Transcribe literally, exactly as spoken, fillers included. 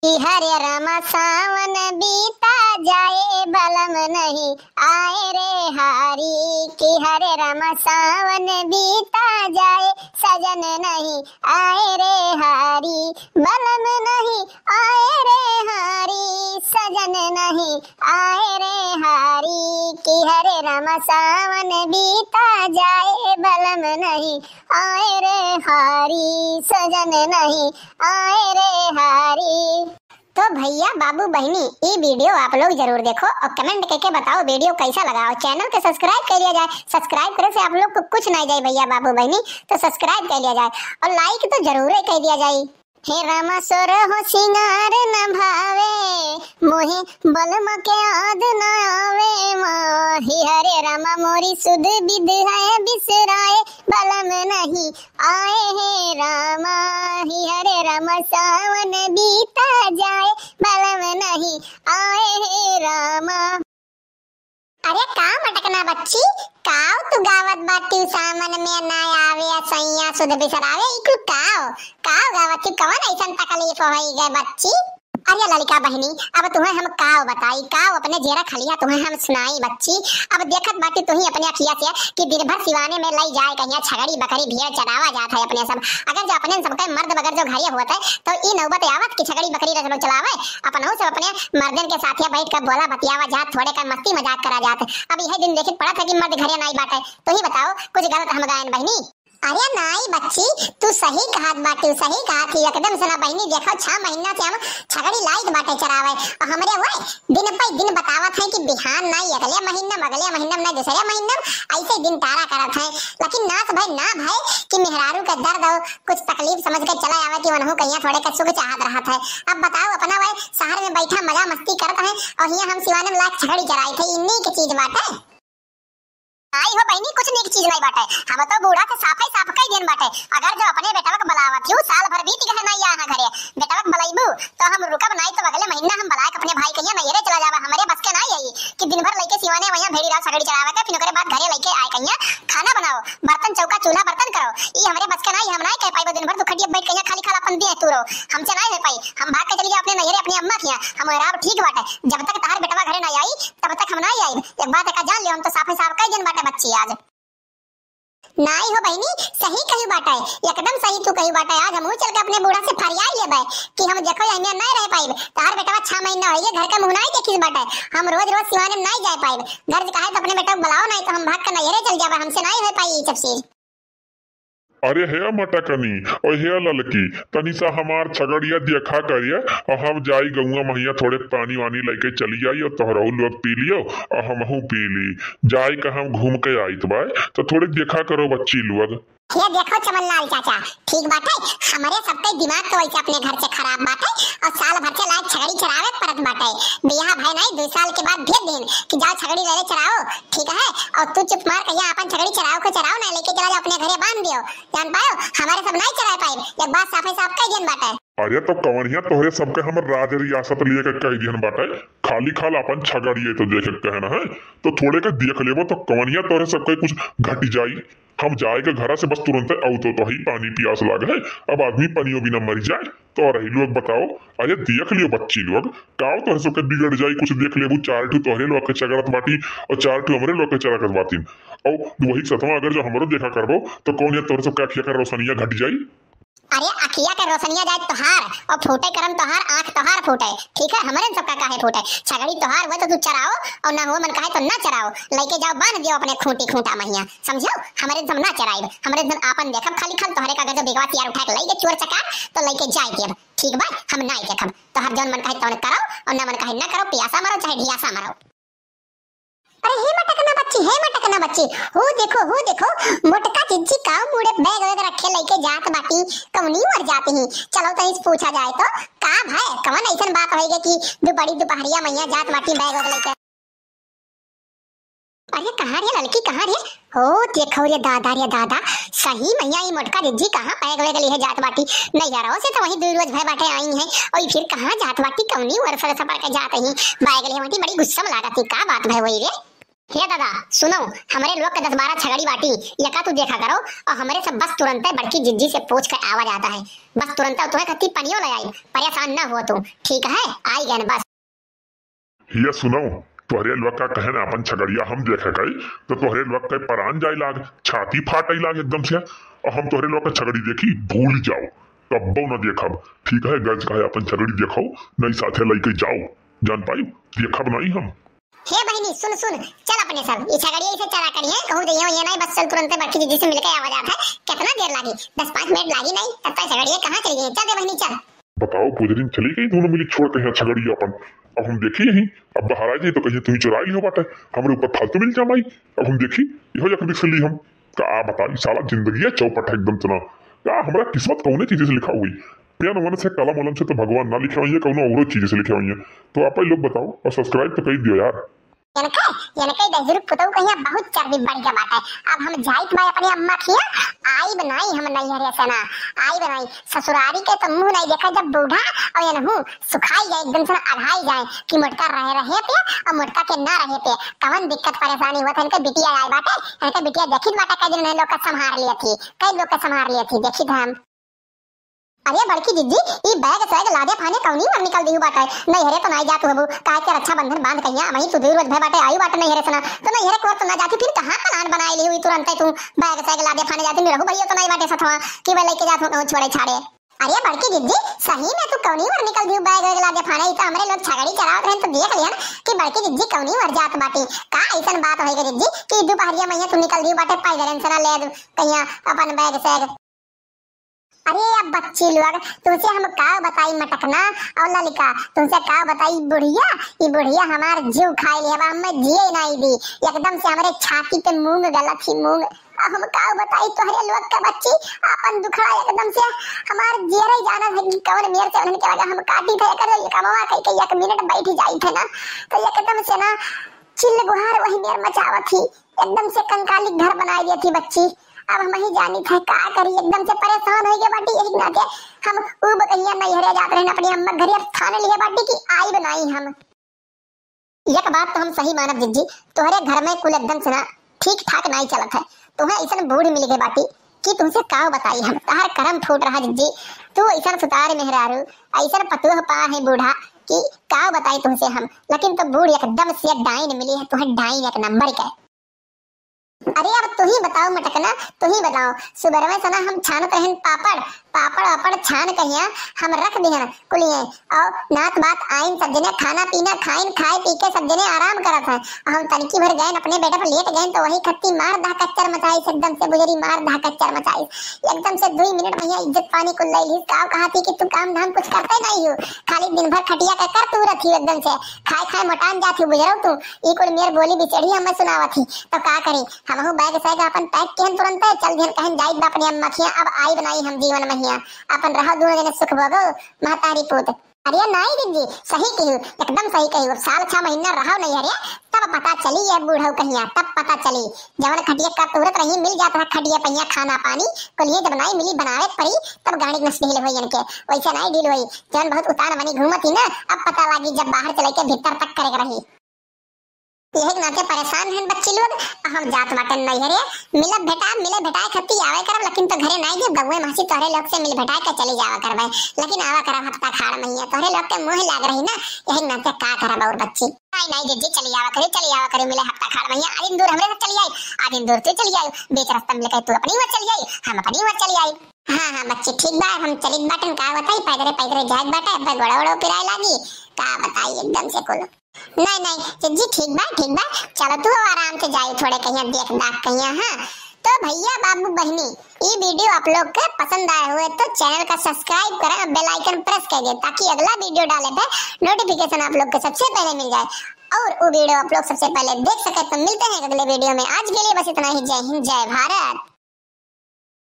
कि हरे रामा सावन बीता जाए, बलम नहीं आए रे हारी। कि हरे रामा सावन बीता जाए, सजन नहीं आए रे हारी। बलम नहीं आए रे हारी, सजन नहीं आए रे हारी। कि हरे रामा सावन बीता जाए, बलम नहीं आए रे हारी, सजन नहीं आए रे हारी। तो भइया, बाबू, बहिनी, ई video आप लोग जरूर देखो और comment करके बताओ video कैसा लगा। और channel के subscribe कर लिया जाए। Subscribe करे से आप लोग को कुछ नहीं जाए भइया, बाबू, बहिनी, तो subscribe कर लिया जाए और like तो जरूर कर दिया जाए। हे रामा सोरहो सिंगार न भावे, मोहे बलम के याद न आवे माँ। हे हरे रामा मोरी सुध विध है बिसराए, बलम नहीं आए हे रामा। हे हरे रामा सावन बीता जाए, बलम नहीं आए हे रामा। अरे का मटकना बच्ची, काव तू गावत बाटिउ सावन में ना आवे असैया सुध बिसरावे, ई कुल काव, काव गावत तू, कवन ऐसन तकलीफ होई गए बच्ची? अरे ललिका बहिनी, अब तुहें हम काव बताई, काव अपने जेरा खलिया तुहें हम सुनाई बच्ची। अब देखत बाटी तुही अपने अखिया से कि दिन भर सिवाने में लई जाए कहिया छगड़ी बकरी भेड़ चरावा जात है अपने सब। अगर जो अपने सबके मर्द बगर जो घरे होत है तो ई नौबत आवत कि छगड़ी बकरी रस लोग चलावे, अपनहु सब अपने मर्दन के साथे बैठ कर बोला बतियावा जात, थोड़े का मस्ती मजाक करा जात। अब यह दिन देखित पड़त है कि मर्द घरे नाई बाटे। तुही बताओ, कुछ गलत हम गायन बहिनी? अरे नाई बच्ची, तू सही कहत बाटी, सही कहत ही एकदम से ना बहिनी। देखो, छह महीना से हम छगड़ी लाइत बाटे चरावे, और हमरे वह दिन पे दिन बतावत है कि बिहान नाई अगले महीना में, अगले महीना में नाई दूसरे महीना में, ऐसे दिन टारा करत है। लेकिन नास भय ना भय कि मेहरारू के दर्द और कुछ तकलीफ समझ के चला आवे कि वनहु कहिया थोड़े के सुख चाहत रहत है। अब बताओ, अपना वह शहर में बैठा मजा मस्ती करत है और हियां हम सिवाने में लायक छगड़ी चराई थे, इन्हीं की चीज बाटे। आई हो बहिनी, कुछ नीक चीज नहीं बाटे। हम तो बूढ़ा से साफे साफ कह देन बाटे। अगर जो अपने बेटवा के बुलावत ही, साल भर बीत गए ना यहाँ घरे, बेटवा के बुलाइबू तो हम रुकब नहीं, तो अगले महीना हम बुलाए के अपने भाई कहिया नैहरे चला जावा। हमरे बस के नहीं आई कि दिन भर लइके सिवाने वहिया भेड़ी रहो, छगड़ी चरावे के, फिर ओकरे बाद घरे लइके आए कहिया खाना बनाओ, बर्तन चौका चूल्हा बर्तन करो। ई हमरे बस के नहीं, हम नहीं कह पाइबो दिन भर तू खटिया बैठ कहिया खाली खाल अपन देह तू रहो, हमसे नहीं हो पाई। हम भाग के चली जाओ अपने नैहरे अपनी अम्मा के यहाँ, हम राब ठीक बाटे। जब तक तहार बेटवा घरे नहीं आई तब तक हम ना आइब। एक बात एका जान लियो, हम तो साफे साफ कह देन बाटे बच्ची आज। नाई हो बहिनी, सही कही बाटे, एकदम सही तू कही बाटे। आज हमहू चल के अपने बूढ़ा से फरियाई लेबे कि हम देखो एहमे नहीं रह पाइब। तहार बेटवा छह महीना होइए घर का मुंह नहीं देखिस बाटे। हम रोज रोज सिवाने में नहीं जाए पाइब। घर से कहे तो अपने बेटा को बुलाओ, नहीं तो हम भाग के नैहरे चल जाबे, हमसे नहीं हो पाई ये सब चीज। अरे हे मटकनी, ओ हे ललकी, तनी सा हमार छगड़िया देखा करिए, और हम जाई गौआ महिया थोड़े पानी वानी लेके चली आई, और तोहरहू लोग पी लियो, और हमहू पी ली। जाई का हम घूम के आइत बाय, तो थोड़े देखा करो बच्ची लोग। ये देखो चमनलाल चाचा, ठीक बाटे, हमरे सबके दिमाग तो वैसे अपने घर से खराब बाटे, और साल भर से लायक छगड़ी चरावे के परत बाटे। बियाह भय नहीं, दो साल के बाद भेज देन कि जाओ छगड़ी ले ले चराओ, ठीक है? और तू चुप मार कहिया अपन छगड़ी चराओ के चराओ ना, लेके चला जाओ अपने घरे बांध दियो। जान पायो, हमारे सब नाई चला पाए, एक बात साफे साफ कह देन बाटे। अरे तो कवनिया तोहरे सबके हमर राज रियासत लिए के कह दिहन बाटे, खाली खाल अपन छगड़िए तो देखे के कहना है, तो थोड़े के देख लेबो तो कवनिया तोहरे सबके कुछ घट जाई। हम जाए के घरा से बस तुरंत आऊ तो, तो ही पानी पियास लाग है, अब आदमी पानियों बिना मर जाए। तो रही लोग बताओ, अरे देख लियो बच्ची लोग, काव तोहरे सबके बिगड़ जाई, कुछ देख लेबू, चार ठू तोहरे लोग के चगड़त बाटी और चार ठू हमरे लोग के चगड़त बाटी, और वही सतवा अगर जो हमरो देखा करबो तो कौन या तोहरे सबके अखिया का रोशनिया घट जाई? अरे अखिया के रोशनिया जाए तोहार, और फूटे करम तोहार, आँख तोहार फूटे, ठीक है? हमरे सबका काहे फूटे? छगड़ी तोहार हुए तो तू चराओ, और ना हुए मन कहे तो ना चराओ, लेके जाओ बांध दियो अपने खूंटी खूंटा महिया, समझो? हमरे सब ना चराइब, हमरे सब आपन देखब, खाली खाल तोहरे का गजब बिगवा सियार उठा के लेके चोर चकार तो लेके जाए देब, ठीक बा? हम ना देखब, तोहर जौन मन कहे तौन करो, और ना मन कहे ना करो, पियासा मरो चाहे ढियासा मरो। अरे हे मटकना बच्ची, हे मटकना बच्ची, हो देखो, हो देखो, मोटका जिज्जी काव मुड़े बैग वैग रखे लेके जात बाटी, कवनी मर जाती ही। चलो तनी से पूछा जाए तो, का भय, कवन ऐसन बात होई गे कि दु-, बड़ी दुपहरिया महिया जात बाटी बैग वैग लेके? अरे कहाँ रे ललकी, कहाँ रे? हो देखो रे दादा, रे दादा, सही महिया ई मोटका जिज्जी कहाँ बैग वैग लिए जात बाटी? नैहरवा से तो वही दू रोज भय बाटे आई हैं, और फिर कहाँ जात बाटी, कवनी ओर से सफर के जात ही बैग लिए बाटी, बड़ी गुस्सा में लागत ही, का बात भय वही रे? हे दादा, सुनो, हमरे लोग के दस बारह छगड़ी बाटी, यका तू देखा करो, और हमरे सब बस तुरंते बड़की जिज्जी से पूछ के आवा जाता है। बस तुरंते तुम्हें खत्ती पनियो ले आई, परेशान ना हो तू, ठीक है? आई गए बस। हिया सुनो, तोहरे लोग का कहे ना अपन छगड़िया हम देखे गए, तो तोहरे लोग के परान जाए लाग, छाती फाटे लाग एकदम से, और हम तोहरे लोग का छगड़ी देखी, भूल जाओ, कब्बो ना देखब, ठीक है? गज कहे अपन छगड़ी देखो, नहीं साथे लेके जाओ, जान पाई, देखब नहीं हम। हे बहिनी, सुन, सुन, चल अपने सब, ई छगड़िया इसे चरा करिए, कहूँ जइए वइए नहीं, बस चल तुरंते बड़की जिज्जी से मिलके आवा जात है, कितना देर लागी, दस पाँच मिनट लागी नहीं, तब तक छगड़िया कहाँ चली गई, चल दे बहिनी, चल। बताओ, पुजरिन चली गई दोनों मिली छोड़ के यहाँ छगड़िया अपन। अब हम देखी यही, अब बाहर आ जाई तो कहिए तुही चुरा लियो बाटे, हमरे ऊपर फालतू मिल जामाई। अब हम देखी, इहो एक रिस्क ली हम। का बताई साला, जिंदगी है चौपट है एकदम से ना। का हमरा किस्मत कौने चीज से लिखा हुई? पेन वन से, कलम वलम से तो भगवान ना लिखे हुई है, कौनो औरो चीज से लिखे हुई है। तो आप ही लोग बताओ और subscribe तो कर दियो यार। इनके, इनके दहिजरू पुतऊ कहिया बहुत चर्बी बढ़ गया बाटे। अब हम जाइत बा अपने अम्मा खिया, आइब नाई हम नैहरे से ना, आइब नाई। ससुरारी के तो मुंह नहीं देखा जब बूढ़ा, और इनहू सुखाई जाए एकदम से ना, अढ़ाई जाए कि मोटका रहे रहे पे और मोटका के ना रहे पे कवन दिक्कत परेशानी होत है। इनके बिटिया आए बाटे, इनके बिटिया देखित बाटे कई दिन इन्हें लोग का संभार लिया थी, कई लोग का संभार लिया थी, देखित हम। अरे बड़की जिज्जी, ई बैग सैग लादे फाने कौनी ओर निकल दिहु बाटे? नैहरे तो नाई जात हबू, काहे के रक्षाबंधन बांध कहिया, वहीं तू दूर रोज भय बाटे, आयु बाटे नैहरे से ना, तो नैहरे कोर तो ना जाती, फिर कहाँ प्लान बनाए ली हुई तुरंते तू बैग सैग लादे फाने जाती, निरहू भैया तो नाई बाटे सथवा कि वह लेके जात हूँ कहूँ छोड़े छाड़े। अरे बड़की जिज्जी, सही में तू कौनी ओर निकल दिहु बैग वैग लादे फाने, ई तो हमरे लोग छगड़ी चरावत रहन तो देख लिहन कि बड़की जिज्जी कौनी ओर जात बाटी। का ऐसन बात होई गे जिज्जी कि दुपहरिया में तू निकल दिहु बाटे पैदल से ना ले कहिया अपन बैग सैग? अरे अब बच्ची लोग, तुमसे हम का बताई मटकना और ललिका, तुमसे का बताई बुढ़िया, ई बुढ़िया हमार जीव खाई लिहबा, हमें जिए नहीं दी, एकदम से हमरे छाती पे मूंग गलत ही मूंग। अब हम का बताई तोहरे लोग का बच्ची, अपन दुखड़ा एकदम से हमार जियरे जाना है कि कौन मेर से उन्हन के लगा हम काटी थे, कर ये कमवा कह के एक मिनट बैठ जाई थे ना, तो एकदम से ना चिल्ल गुहार वही मेर मचावत ही, एकदम से कंकाली घर बनाई देती बच्ची। अब हम ही जानी थे का करी, एकदम से परेशान हो गए बाटी। यही नाते हम ऊब कहिया नैहरे जात रहन अपनी अम्मा घरे, अब ठान लिए बाटी कि आइब नाई हम। एक बात तो हम सही मानब जिज्जी, तोहरे घर में कुल एकदम से ना ठीक ठाक नाई चलत है। तुम्हें ऐसन बूढ़ मिल गए बाटी कि तुमसे का बताई हम, तहार करम फूट रहा जिज्जी। तू ऐसन सुतार मेहरारू, ऐसन पतोह पा है बूढ़ा कि का बताई तुमसे हम, लेकिन तो बूढ़ एकदम से डाइन मिली है, तुम्हें डाइन एक नंबर के। अरे अब तू ही बताओ मटकना, तू ही बताओ। सुबह में सना हम छानत रहन पापड़, पापड़ वापड़ छान कहिया हम रख दिहन कुलिये। और नात बात आइन सब जने खाना पीना खाइन, खाए पी के सब जने आराम करत हैं। और हम तनिकी भर गए अपने बेड पर लेट गए तो वही खत्ती मार धा कच्चर मचाई, एकदम से बुजरी मार धा कच्चर मचाई। एकदम से दुई मिनट में यहाँ इज्जत पानी कुल ले ली। का कहा थी कि तू काम धाम कुछ करते नहीं हो, खाली दिन भर खटिया का कर तू रहती हो एकदम से। खाए खाए मोटान जाती हो बुजरो तू। ई कुल मेर बोली बिचड़ी हमें सुनावत ही, तो का करी? हमहू बैग सैग अपन पैक किहन तुरंते, चल दिहन कहन जाइत बा अपने अम्मा खिया, अब आइब नाई हम जीवन महिया, अपन रहो दूनो जने सुख भोगो महतारी पूत। अरे नाई जिज्जी, सही कही, एकदम सही कही। अब साल छह महीना रहो नैहरे, तब पता चली ये बूढ़ऊ कहिया, तब पता चली। जवन खटिया का तुरत रही मिल जात रहा खटिया पहिया खाना पानी, कुलिये जब नाई मिली बनावे पड़ी, तब गाड़ी नस ढील होई इनके, वैसे नाई ढील होई। जवन बहुत उतान मनी घूमत ही ना, अब पता लागी जब बाहर चले के भीतर तक करे के रही। यही के नाते परेशान हैं बच्ची लोग। अब हम जात बाटन नैहरे, मिलब भेटा, मिले भेटाए खत्ती आवे करब, लेकिन तो घरे नाई जे बउए महसी तोहरे लोग से मिल भेटाए के चली जावा करबे, लेकिन आवा करब हफ्ता खाड़ महिया, तोहरे लोग के मोह लाग रही ना, यही के नाते का करब और बच्ची। नाई नाई जिज्जी, चली आवा करे, चली आवा करे, मिले हफ्ता खाड़ महिया। आदिन दूर हमरे साथ चली आई, आदिन दूर तू चली आई, बीच रास्ता मिल के तू अपनी ओर चली आई, हम अपनी ओर चली आई। हाँ हाँ बच्ची ठीक बा, हम चलित बाटन, का बताई, पैदरे पैदरे जाए बाटे, अब गोड़ा ओड़ा पिराए लागी, का बताई एकदम से कुल। नहीं नहीं जिज्जी, ठीक बा, ठीक बा, चलो तू आराम से जाई, थोड़े कहिया देख दाख कहिया। हाँ तो भैया बाबू बहनी, ई वीडियो आप लोग के पसंद आए हुए तो चैनल का सब्सक्राइब करें और बेल आइकन प्रेस कर दें, ताकि अगला वीडियो डाले पे नोटिफिकेशन आप लोग के सबसे पहले मिल जाए और वो वीडियो आप लोग सबसे पहले देख सके। तो मिलते हैं अगले वीडियो में, आज के लिए बस इतना ही। जय हिंद, जय भारत।